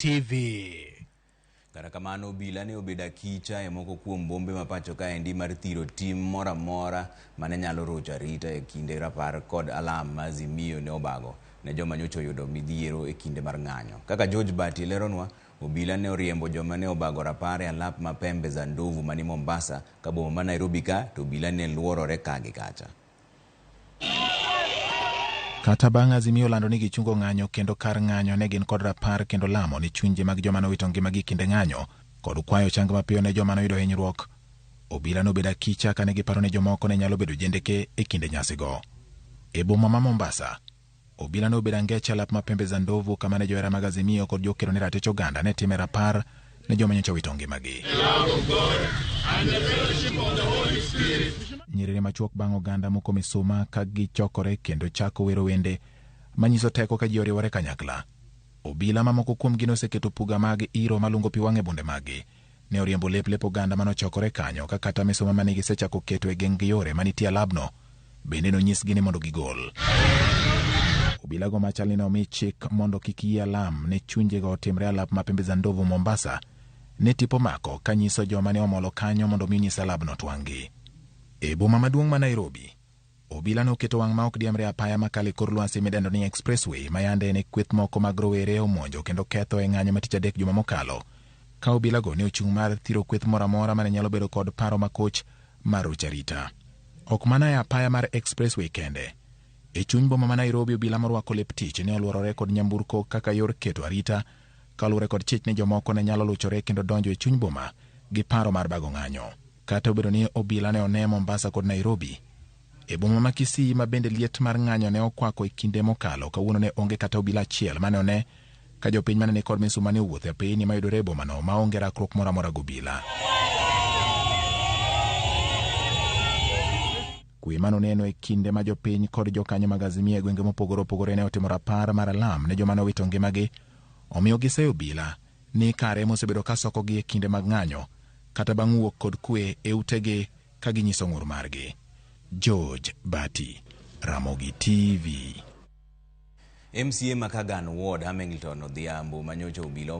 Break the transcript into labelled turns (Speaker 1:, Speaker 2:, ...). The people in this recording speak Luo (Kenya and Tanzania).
Speaker 1: TV.
Speaker 2: Kata kamano, obila ne obedo akicha e moko kuom bombe ma pacho kaendi mar thiro tim moro amora mane nyalo rocho arita e kinde rapar kod alam ma Azimio ne obago ne joma nyocha oyudo midhiero e kinde mar ng'anyo. Kaka George Bati leronwa, obila ne oriembo joma ne obago rapar e alap ma Pembe za Ndovu mani Mombasa ka boma ma Nairobi ka to obila ne luorore ka gi kacha.
Speaker 3: Kata bang' Azimio lando ni gichungo ng'anyo kendo kar ng'anyo ne gin kod rapar kendo lamo ni chunje mag joma nowito ngimagi kinde ng'anyo kod kwayo chang mapiyo ne joma noyudo hinyruok. Obila nobedo akicha kane giparo ni jomoko ne nyalo bedo jendeke e kinde nyasigo. E boma ma Mombasa, obila nobedo angeche alap ma Pembe za Ndovu kama ne johera mag Azimio kod jokedo ne ratich oganda ne time rapar ne joma nyocha owito ngimagi. Nyiriri machuok bang' oganda moko misuma ka gichokore kendo chako wero wende manyiso teko ka ji oriwore kanyakla. Obila mamoko kuomgi noseketo puga mag iro malungo pi wang' e bunde maggi. Ne oriembo lep lep oganda manochokore kanyo ka kata misuma mane gisechako keto e geng' gi yore manitie alabno bende nonyisgi ni mondo gigol. Obilago machal ni ne omi chik mondo kik yie alam ne chunjego otimre alap ma Pembe za Ndovu Mombasa ne tipo mako ka nyiso joma ne omolo kanyo mondo mi onyis alabno twang'gi. E boma maduong' ma Nairobi, obila noketo wang' ma ok diemre apaya makalo e kor lwasi midendo ni Expressway ma yande ne kweth moko mag rowere omonjo kendo ketho e ng'anyo ma tich adek juma mokalo. Ka obilago ne ochung' mar thiro kweth moro amora mane nyalo bedo kod paro makoch mar rocho arita. Ok mana e apaya mar Expressway kende. E chuny boma ma Nairobi obila morwako lep tich ne olworore kod nyamburko kaka yor keto arita kaluwore kod chich ni jomoko ne nyalo luchore kendo donjo e chuny boma gi paro mar bago ng'anyo. Kata obedo ni obila ne one Mombasa kod Nairobi, e boma ma Kisii ma bende liet mar ng'anyo ne okwako e kinde mokalo, kawuono ne onge kata obila achiel mane one ka jopiny mane ni kod misuma ne owuotho e apeyni mayudore e bomano maonge rakruok moro amora gobila. Kwe manoneno e kinde ma jopiny kod jokanyo mag Azimio e gwenge mopogore opogore ne otimo rapar mar alam ne joma nowito ngimagi, omiyo giseyo obila ni kare mosebedo ka sokogi e kinde mag ng'anyo kata bang' wuok kod kwe e utegi ka ginyiso ng'ur margi. George Bati, Ramogi TV.
Speaker 2: MCA ma Kagan Ward Hamilton Odhiambo manyocha obila